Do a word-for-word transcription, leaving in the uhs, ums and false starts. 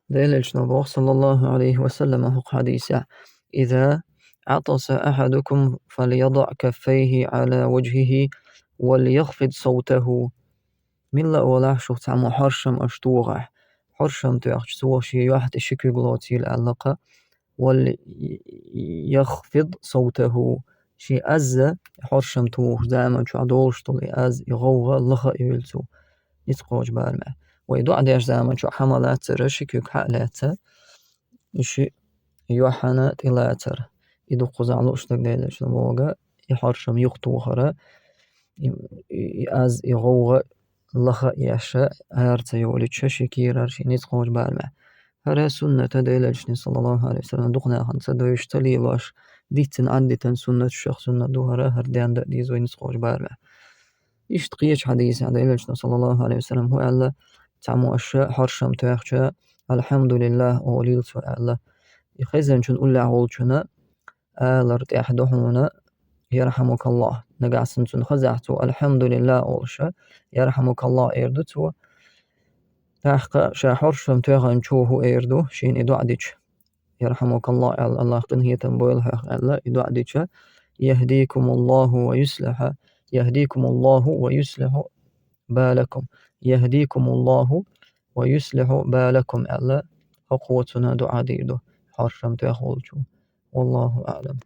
Делан элчано боху, саллаллаху алейхи ва саллам, хӀокху хьадисехь: «Иза атаса ахадукум, фальяда каффайхи ала ваджхихи, вальяхфид саутаху». Милла а валахь шух цхьаммо хьоршам аша тохахь, хьоршам тоьхча, цо шен юьхь тӀе ши куьг лоцийла аьлла-кха, вальяхфид саутаху, шен аз, хьоршам тухуш заман чохь долуш долу и аз, и гӀовгӀа лаха а йойла цо, ницкъ кхочу барамехь. Вай доӀа деш заман чохь хьан ма лацара, ши куьг хьа а лаьцна, и ши юьхь хьан тӀе лацара. И ду кхузахь лууш дерг, Делан элчано боху, и хьоршам юхатохара, и, и, и аз, и гӀовгӀа лаха а еш, ара ца йолуьйтуш, шен кийрара, шен ницкъ кхочу барамехь. ХӀара суннат а Делан элчанан, саллаллаху алейхи ва саллам, дукха нахана ца девзаш, ца лелош, дицдина Ӏаддитина суннат, шех суннат ду хӀара, хӀара денда а деза вай ницкъ кхочу барамехь. Иштта кхечу хьадисехь Делан элчано, саллаллаху алейхи ва саллам, хӀун аьлла: «Цхьаммо аша хьоршам тоьхча, „Алхьамдулиллах“ олийла цо», аьлла. И хезначун, уллехь волчун алар тӀехь ду хьуна: «Ярхьамукаллах». Нагахь санна цунна хазахь цо «Алхьамдулиллах» олуш, «Ярхьамукаллах» эр ду цо. ТӀаккха ша хьоршам тоьхначо хӀун эр ду, шена и доӀа дича? «Ярхьамукаллах» аьлла, «Аллах къинхетам бойла хьох» аьлла, и доӀа дича: «Яхдикумуллаху ва юслиху, яхдикумуллаху ва юслиху балакум, яхдикумуллаху ва юслиху балакум» аьлла, хӀокхо цунна доӀа дийр ду, хьоршам тоьхна волчо. Валлаху аълам.